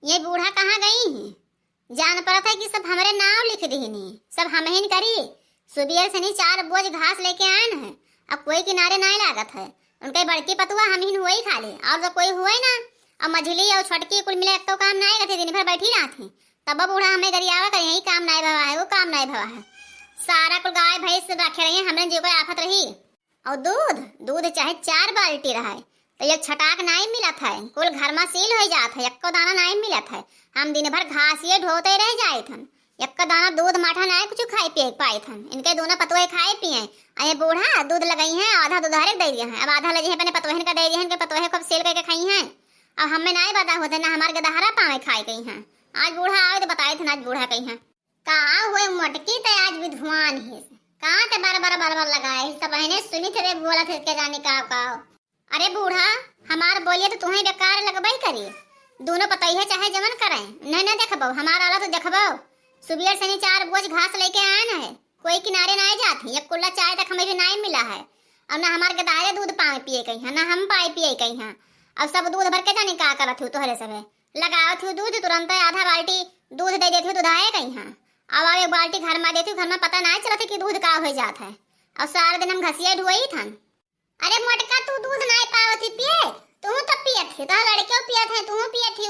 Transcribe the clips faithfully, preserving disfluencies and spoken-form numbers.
ये बूढ़ा कहाँ गई हैं? जान पड़त है कि सब हमरे नाव लिख दिहिन ही, सब हमहिन करी। सुबेर से नहीं चार बोझ घास लेके आयन है, अब कोई किनारे नाहीं लागत है। उनके बड़की पतुआ हमहिन हुई खाली, और तो कोई हुए ना। अब मझिली और छोटकी कुल मिले एक तो काम नाहीं करती, दिन भर बैठी रहत ही। तब बूढ़ा हमें गरियावा करे, यही काम नाहीं भवा है, वो काम नाहीं भवा है। सारा कुल गाय भैंस रखे रही, हमरे जो कोई आफत रही। और दूध, दूध चाहे चार बाल्टी रहे, तो एक छटाक नाहीं मिलत है, कुल घर में सील हो जात है, एको दाना नाहीं मिलत है। हम दिन भर घासिए ढोते रह जाइत हन, एको दाना दूध माठा नाहीं कुछ खाए पिए पाइत हन। इनके दोनों पतोहे खाए पिए, आ ये बूढ़ा दूध लगई हैं, आधा दुधारे दे दिया है, अब आधा ले जे अपने पतोहन का दे दिया है, इनके पतोहे खूब सील करके खाई हैं। अब हमें नाहीं पता होते ना हमार गदहरा पावे खाए गई हैं। आज बूढ़ा आवे तो बताइत हन, आज बूढ़ा कही हैं। का हुए मोटकी, ते आज विद्वान हिस? का ते बर बर बर बर लगाए हिस? सब एने सुनित रे बोलत हिस के जानी का का। अरे बूढ़ा, हमार बोलिए तो तुहें बेकार लगबई करी। दोनों पतोहिए चाहे जवन करे, नहीं ना देखबो, हमार आला तो देखबो। सुबेर से नहीं चार बोझ घास लेके आयन है, कोई किनारे नाहीं जात ही। एक कुल्ला चाय तक हमें भी नाहीं मिला है, और ना हमार गदारे दूध पाए पिए कहीं है, ना हम पाए पिए कहीं है। अब सब दूध भर के जानी का करत हूँ तोहरे सभे। लगावत हूँ दूध, तुरंत आधा बाल्टी दूध दे देत हूँ, दुधाए कहीं है। अब, अब एक बाल्टी घर में देत हूँ, घर में पता नाहीं चलत है कि दूध का हो जात है। और सारा दिन हम घसिए ढुआई थन। अरे मोटका, तू दूध नाहीं पावत ही पिए, तू तो पियत ही, तो लड़के पियत है, तू पियत ही।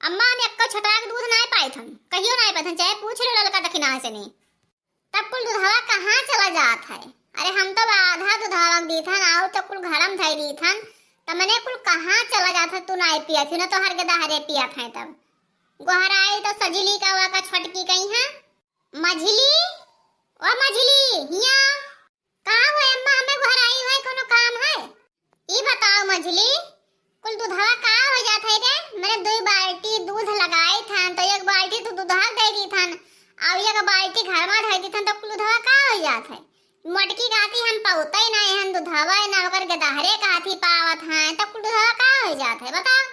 अम्मा, हम एक्को छटाक दूध नाहीं पाइत हन, कहियो नाहीं पाइत हन, चाहे पूछ लो ललका दखिना से नहीं। तब कुल दुधवा कहाँ चला जात है? अरे हम तो आधा दुधवा दीथन, और तो कुल घरम धई दीथन, त मने कुल कहाँ चला जात है? तू नाहीं पियत ही ना, तोहर गदहरे पियत है। तब गोहराई तो सजिली का वा का छोटकी कही है, मझिली, ओ मझिली, हिया। का हुए अम्मा, हमें गोहराई हुए, कोनो काम है? ई बताओ मझिली, कुल दुधवा का हो जात है रे? मने दुई बाल्टी दूध लगाई थन, तो एक बाल्टी तू दुधाक दे दी थन, और एक बाल्टी घर में धर दी थन, तो कुल दुधवा का हो जात है? मोटकी कहती हम पौते ही नाहीं हन दुधवा, ना ओकर गदहरे कहती पावत हैं, तो कुल दुधवा का हो जात है, बताओ।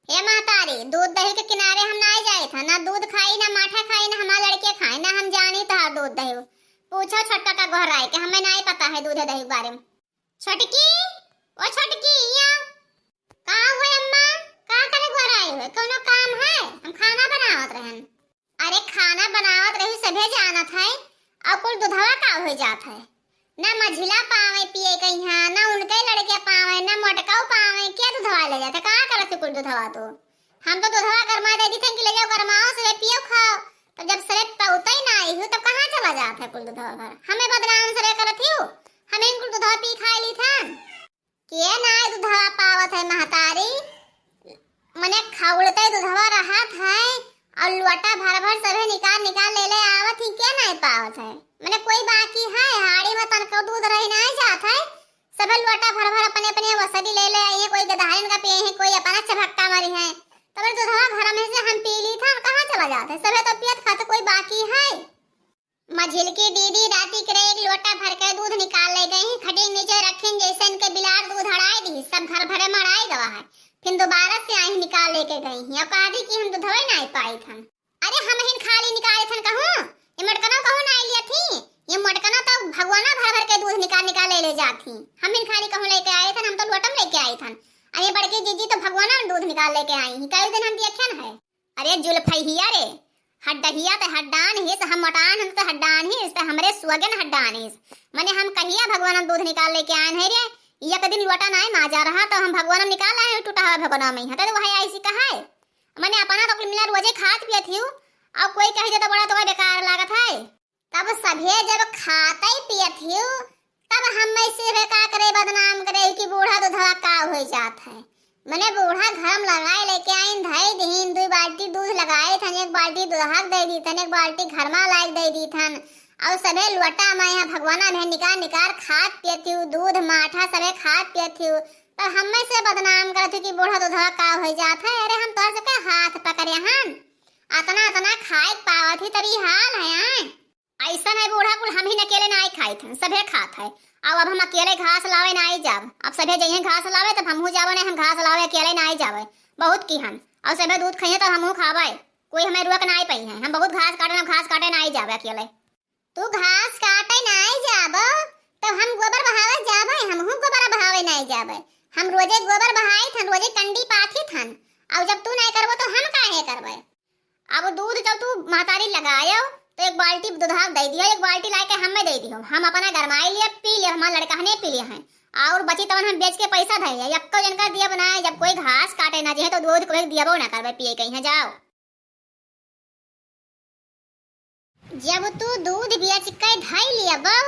हे महतारी, दूध दही के किनारे हम नाहीं जाइत हन, ना दूध खाई, ना माठा खाई, ना हमार लड़के खाए, ना हम जानी तहार दूध दही। पूछो छोटका का गोहराई के, हमें नाहीं पता है दूध दही के बारे में। छोटकी, ओ छोटकी, यहाँ। का हुए अम्मा? का करे गोहराई हुए? कोनो काम है? हम खाना बनावत रहन। अरे खाना बनावत रही, सभे जानत है, और कुल दुधवा का हो जात है? ना मझिला पावे पिए कहिया, ना उनके लड़के पावे, ना मोटकाऊ पावे, क्या दुधवा ले जाते? का करत है कुल दुधवा तो? हम तो दुधवा गरमा दे दी थे कि ले जाओ गरमाओ, सभे पियो खाओ। तब जब सभे पौते ही नाहीं हो, तब कहाँ चला जात है कुल दुधवा घर? हमें बदनाम सभे करत ही हो, हम इन कुल दुधवा पी खाए ली थे। के नाहीं दुधवा पावत है महतारी? मने खौलते दुधवा रहत है और लोटा भर भर सभे निकाल निकाल ले ले आवत ही, के नाहीं पावत है? मने कोई बाकी है? हाड़ी में तनको दूध रही नाहीं जात है, सभे लोटा भर भर अपने अपने वसरी ले ले आई है, कोई गदहारिन का पिए है, कोई अपना चभक्का मरी है। तब दुधवा घर में से हम पी ली था, कहाँ चला जात है? सभे तो पियत खाते, कोई बाकी है? मझिलकी दीदी राती के एक लोटा भर के दूध निकाल ले गई, खटिया नीचे रखिन, जैसे इनके बिलार दूध अड़ाए दी, सब घर भरे में अड़ाए गवा है। फिर दोबारा से आई निकाल लेके गई ही और कहा दी कि हम दूधवे नाहीं पाई थन। अरे हम हिन खाली निकाले थन कहूँ, ये मोटकनो कहूँ नाहीं लिया थी, ये मोटकनो तो भगवाना भर भर के दूध निकाल निकाल ले ले जात ही। हम हिन खाली कहूँ लेके आए थन, हम तो लोटम लेके आई थन। अरे बड़की जीजी तो भगवाना में दूध निकाल लेके आई ही, कई दिन हम दिया है। अरे जुल्फहिया रे, हड्डहिया ते हड्डान हिस, हम मोटान हन ते हड्डान हिस, ते हमरे सुअगन हड्डान हिस। मने हम कहिया भगवान दूध निकाल लेके आयन है रे, एक दिन लोटा नाहीं माजा रहा तो हम भगवान निकाल आए हैं टूटा हुआ भगवान में, हते तो वही ऐसी कहा है। मने अपना तो कुल मिला रोजे खात पियत ही, और कोई कह दे तो बड़ा तो बेकार लागत है। तब सभे जब खाते पियत ही, तब हम ऐसे है का करे, बदनाम करे कि बूढ़ा दूधवा का हो जात है। मने बूढ़ा घर में लगाए लेके आइन, धई दीन, दुई बाल्टी दूध लगाए थन, एक बाल्टी दूधक दे दी थन, एक बाल्टी घर में लायक दे दी थन, और सभे लोटा में यहाँ भगवाना में निकार निकार खात पियत ही, दूध माठा सभे खात पियत ही, पर हमें से बदनाम करत ही कि बूढ़ा दूधवा का हो जात है। अरे हम तोहर सबके हाथ पकड़े हन, अतना अतना खाए पावत ही तरी हाल है आए। ऐसा नहीं बूढ़ा कुल हम ही अकेले नाहीं खाइत हन, सभे खात है। अब अब हम अकेले घास लावे नाहीं जाब, अब सभे जइहें घास लावे तब हमहू जाबे, नहीं हम घास लावे अकेले नाहीं जाबे, बहुत की हन। और सभे दूध खइहें तब हमहू खाबे, कोई हमें रोक नाहीं पइहें। हम बहुत घास काटे, हम घास काटे नाहीं जाबे अकेले। तू घास काटे नाहीं जाबो, तब हम गोबर बहावे जाबे, हमहू गोबर बहावे नाहीं जाबे। हम रोजे गोबर बहाइत हन, रोजे कंडी पाथित हन, और जब तू नाहीं करबो तो हम काहे अब दूध जब तू महतारी लगायो, तो एक बाल्टी दुधाव दे दियो, एक बाल्टी लाके हमें दे दियो, हम अपना गरमाई लिए, पी लिए, हमार लड़का ने पी लिए हैं, और बची तवन हम बेच के पैसा धर लिए। यक्को जनका दिया बनाए, जब कोई घास काटे ना जे, तो दूध कोई दियाबो ना करबे पिए कहीं, जाओ। जब तू दूध बेच के धई लियबो,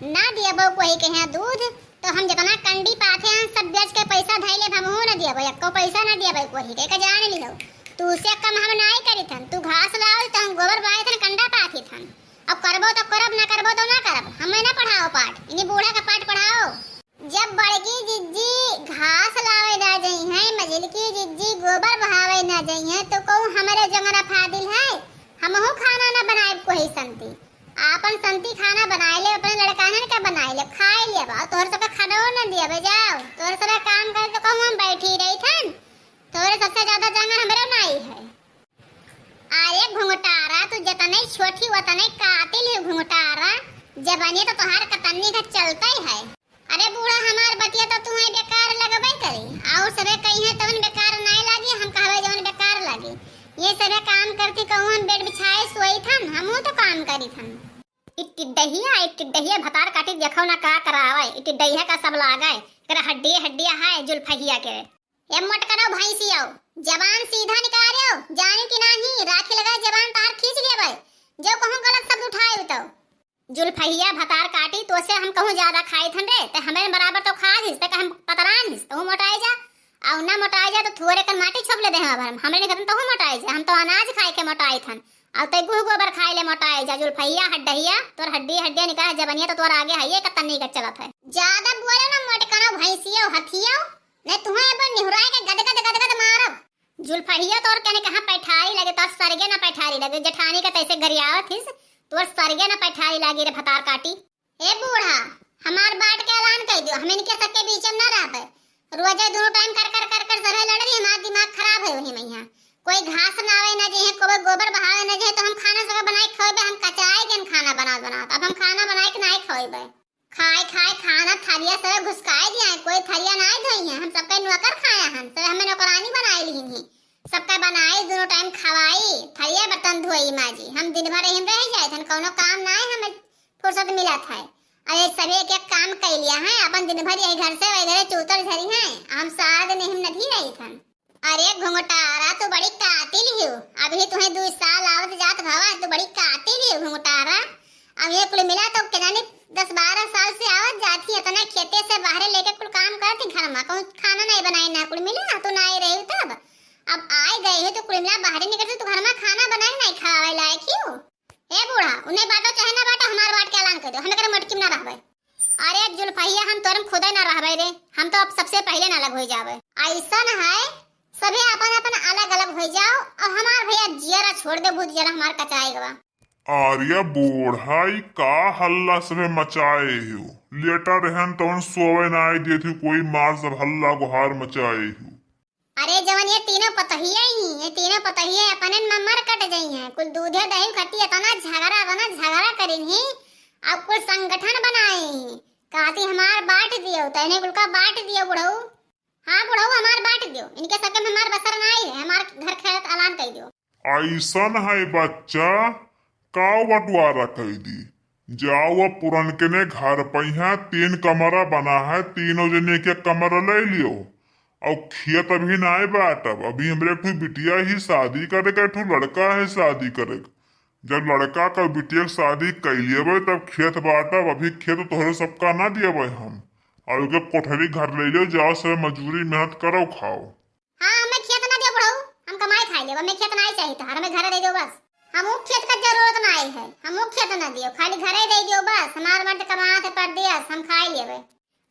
ना दियबो कोई के यहाँ दूध, तो हम जितना कंडी पाथे हैं, सब बेच के पैसा धई लेब, हमहू ना दियबो, एको पैसा ना दियबो कोई के, के जान लियो। तू से कम हम नाई करी थन, तू घास लाओ तो हम गोबर बाए थन, कंडा पाथी थन। अब करबो तो करब, ना करबो तो ना करब, हमें ना पढ़ाओ पाठ, इन्हीं बूढ़ा का पाठ पढ़ाओ। जब बड़की जिज्जी घास लावे ना जइहैं, मझिलकी जिज्जी गोबर बहावे ना जइहैं, तो कहूँ हमरे जंगरा फादिल है, हमहू खाना ना बनाएब कोई संती। आपन संती खाना बनाए ले, अपने लड़कानन का बनाए ले, खाए ले, अब तोहर सबके खाना ना दिया बे, जाओ, तोहर सबके काम करे तो कहूँ हम बैठी रही थन, तोहरे सबसे ज्यादा जंगर हमरे नाई है। अरे घुंघटारा, तू जतने छोटी वतने कातिल है घुंघटारा, जबानी तो तोहार कतन्नी का चलते है। अरे बूढ़ा, हमार बतिया तो तुहें बेकार लगबे करी, और सबे कहिए तवन बेकार नाय लागी, हम कहबे जवन बेकार लागी। ये सबे काम करती कहूँ हम बेड बिछाए सोई थन, हमहू तो काम करी थन। ई टिड्डहिया, ई टिड्डहिया भतार काटी देखो ना का करावे, ई टिड्डहिया का सब लागे, एकरा हड्डिये हड्डिया है जुल्फहिया के। ए मोटकनो भैंसियो, जबान सीधा निकालो, जानी कि नाही, राखी लगा जबान तार खींच लेबै, जो कहूँ गलत शब्द उठाए तो। जुल्फहिया भतार काटी, तो से हम कहूँ ज्यादा खाई थन रे, ते हमें बराबर तो खा हिस, ते हम पतरान हिस, तहूँ मोटाए जा, और ना मोटाए जा तो थोरे कन माटी छोप ले दे हम, हमरे निकतन तहूँ मोटाए जा, हम तो अनाज खाए के मोटाई थन, और ते गुह गोबर खाए ले मोटाए जा, जुल्फहिया हड्डहिया, तोर हड्डी हड्डिया निकाल जबनिया तो तोर आगे है, ये कतनी का चलत है। ज्यादा बोलो ना मोटकनो भैंसियो हथियो, नहीं तुम्हें अब निहुराए के गदगद गदगद मारब। जुल्फहिया तोर कने कहाँ पैठारी लगे, तोर सरगे ना पैठारी लगे, जेठानी के तैसे गरियावत हिस, तोर सरगे ना पैठारी लागी रे भतार काटी। ए बूढ़ा, हमार बाट के ऐलान कह दियो, हम इनके सबके बीच में ना रहबे। रोजे दोनों टाइम कर कर कर कर सभे लड़ रही, हमार दिमाग खराब है वही मैया। कोई घास लावे ना जे, कोई गोबर बहावे ना जे, तो हम खाना सभे बनाए खवेबे, हम कचाए गेन खाना बनात बनात, अब हम खाना बनाए के नाय खवेबे। खाए खाए खाना थरिया सब घुसकाए दिया है, कोई थरिया नाय धोई है, हम सबका नौकर खाया हन, सब हमें नौकरानी बनाए लिहिन ही, सबका बनाई दोनों टाइम खवाई, थरिया बर्तन धोई माजी, हम दिन भर यहीं रह जाए थन, कौनो काम नाय हमें फुर्सत मिलत है। अरे सभी एक एक काम कर लिया है, अपन दिन भर यही घर से वही घरे चूतर झरी हैं, हम सारा दिन यहीं नदी रही थन। अरे घुंघटारा, तू बड़ी कातिल हियो। अभी तुहें दू साल आवत जात भवा, तू बड़ी कातिल हियो घुंघटारा। अब ये कुल मिला तो के जाने दस बारह साल से आवत जात ही, इतना खेते से बाहरे लेके कुल काम करत ही घर में, कहूँ खाना नहीं बनाई ना कुल मिला, तू ना आई रही तब। अब आए गए हो तो कुल मिला बाहरे निकलती, तू घर में खाना बनाए नहीं खावे लायक हियो। हे बूढ़ा, उन्हें बाटो चाहे ना बाटो, हमार बाट के ऐलान कर दो, हम एकरे मोटकी में ना रहबे। अरे जुल्फहिया, हम तोरे में खुदे ना रहबे रे, हम तो अब सबसे पहले ना अलग हो जाबे। ऐसन है, सभी अपन अपन अलग अलग हो जाओ, और हमार भैया जियरा छोड़ दे, बहुत जियरा हमार कचाए गवा। अरे बूढ़ा, ई का हल्ला सभे मचाए हो? लेटा रहन तवन सोवे ना आए देत हो, कोई मार सब हल्ला गुहार मचाए हो। अरे जवन ये तीनों पतहिया ही, ये तीनों पतहिया अपने में मर कट जाई हैं। कुल दूधे दही खट्टी इतना झगड़ा बना झगड़ा करिन ही, अब कुल संगठन बनाए ही। कहती हमार बाट दियो, तैने कुल का बाट दियो बुढ़ऊ। हाँ बुढ़ऊ हमार बाट दियो, इनके सबके में हमार बसर ना आई है, हमार घर खैरत ऐलान कर दियो। ऐसन है बच्चा, का बंटवारा कर दी। जाओ अब पुरनके ने घर पइहाँ तीन कमरा बना है, तीनों जने एक एक कमरा ले लियो। और खेत अभी नाय बाटब, अभी हमरे एक ठो बिटिया ही शादी करे के, एक ठो लड़का है शादी करे के। जब लड़का का बिटिया के शादी कर लेबे तब खेत बाटब, अभी खेत तोहरे सबका ना दियबे हम। और एक कोठरी घर ले लियो, जाओ सब मजूरी मेहनत करो खाओ। हाँ, हमें खेत ना दियो बुढ़ऊ, हम कमाए खाए लेब, हमें खेत ना ही चाहिए तोहार, हमें घरे दे दियो बस। हमू खेत का जरूरत ना आई है, हमू खेत ना दियो, खाली घरे दे दियो बस, हमार मर्द कमात है परदेस, हम खाए लेबे।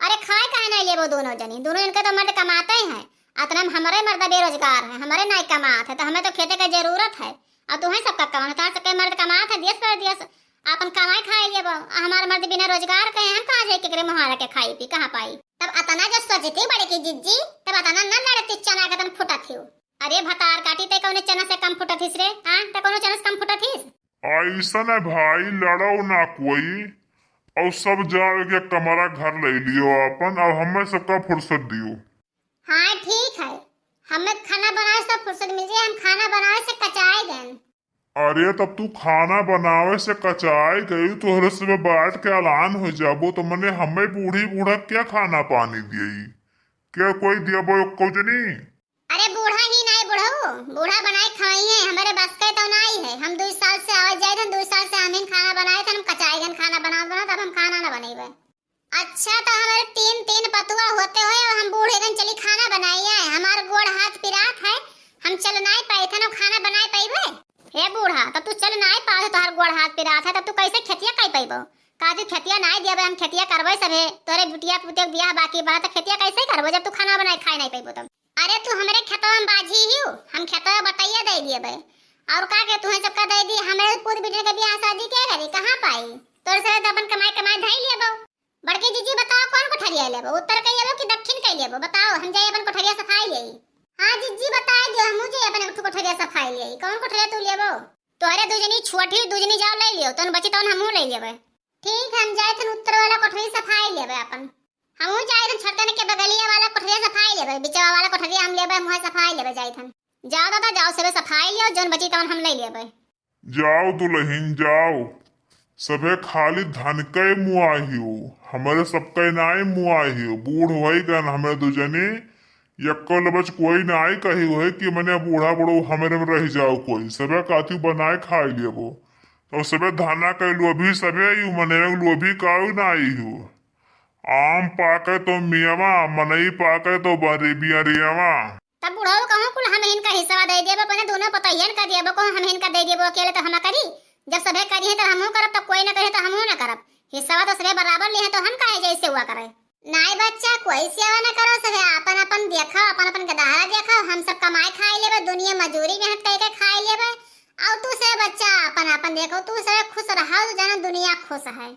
अरे खाए काहे नहीं लेबो दोनों जनी, दोनों जन के तो मर्द कमाते हैं, अतना में हमारे मर्द बेरोजगार है, हमारे नहीं कमात है, तो हमें तो खेते का जरूरत है। और तुम्हें सबका कमाना, तोहार सबके मर्द कमात है देश परदेस, आपन कमाए खाए लेबो, आ हमार मर्द बिना रोजगार के हम कहाँ जाए केकरे मुहारा के खाई पी, कहाँ पाई? तब अतना जो सोचती बड़की जिज्जी, तब अतना न लड़ती चना के तन फुटत हियो। अरे भतार काटी, ते कौने चना से कम फुटत हिस रे? हाँ, ते कौनो चना से कम फुटत हिस? ऐसन है भाई, लड़ो ना कोई, और सब जाओ एक एक कमरा घर ले लियो आपन, और हमें सबका फुर्सत दियो। हाँ ठीक है, हमें खाना बनाए से फुर्सत मिल जाए, हम खाना बनाए से कचाए गए। अरे, तब तू खाना बनावे से कचाई गई, तोहरे से बाट के अलान हो जाबो, तो मने हमें बूढ़ी बूढ़ा क्या खाना पानी दियई? क्या कोई दियबो एको जनी? अरे, बूढ़ा ही नाई बुढ़ऊ, बूढ़ा बनाए खाई है, हमारे बस के तो नाई है। हम दो साल से आवाज जाए थे, दो साल से हम ही खाना बनाए थे, हम कचाई गन खाना बनाओ बनाओ, तब हम खाना ना बनेबे। अच्छा, तो हमारे तीन, तीन पतुआ होते हुए हम बूढ़े गन चली खाना बनाई आए। हमार गोड़ हाथ पिरात है, हम चल नाई पाई थे, हम खाना बनाए पाइबे। हे बूढ़ा, तब तू चल नाई पाए, तोहार गोड़ हाथ पिरात है, तब तू कैसे खेतिया कई पाइबो? का तू खेतिया नाई दियबे, हम खेतिया करबे सभे, तोरे बिटिया पुते के बियाह बाकी बा, तो खेतिया कैसे करबो जब तू खाना बनाए खाए नहीं पाइबो तब? अरे, तू हमरे खेतवा में बाझी हियो, हम खेतवा बटैया दे दियबे। और का के तुहे सबका दे दी, हमरे पूत बिटिया के बियाह शादी के करी, कहाँ पाई? तोरे से तो अपन कमाई कमाई धई लेबो। बड़की जीजी, बताओ, कौन कोठरिया लेबो? उत्तर के लेबो कि दक्षिण के लेबो? बताओ, हम जाई अपन कोठरिया सफाई लेई। हाँ जीजी, बताई दियो, हमहू जाई अपन एक ठो कोठरिया सफाई लेई। कौन कोठरिया तू लेबो? तोहरे दू जनी छोटी, दू जनी जाओ ले लियो, तौन बची तौन हमहू ले लेबे। ठीक, हम जाए थन उत्तर वाला कोठरी सफाई लेबे अपन। हमहू जाए थन छोटकन के बगलिया वाला कोठरिया सफाई लेबे, बिचवा वाला कोठरिया हम लेबे, मुँह सफाई लेबे जाए थन। जाओ दादा, जाओ सबे सफाई लियो, जौन बची तौन हम ले लेबे। जाओ दुलहिन जाओ, सभे खाली धन के मुआही हो, हमरे सबके नाई मुआही हो। बूढ़ होई गन हमरे दुजनी, यक्को लबच कोई नाई कही होई कि मने बूढ़ा बड़ो हमरे में रह जाओ कोई, सभे काती बनाए खाई लेबो। तो सभे धना के लोभी सभे यू, मने में लोभी काऊ नाई हो। आम पाके तो मियावा, मनई पाके तो बारी बियरियावा। तब बुढ़ऊ कहूँ कुल हम हिनका हिस्सा दे देबो, अपने दोनों पतोहियन का देबो, कहूँ हम हिनका दे देबो, अकेले तो हम ना करी। जब सभे करी है तो हमहू करब, तो कोई ना करे तो हमहू ना करब। हिस्सा तो सभे बराबर ले हैं, तो हम काहे जैसे हुआ करे? नाई बच्चा, कोई सेवा ना करो, सभे अपन अपन देखो, अपन अपन गदहारा देखो। हम सब कमाए खाए लेबे, दुनिया मजूरी मेहनत करके खाए लेबे, और तू सभे बच्चा अपन अपन देखो, तू सभे खुश रहो तो जानो दुनिया खुश है।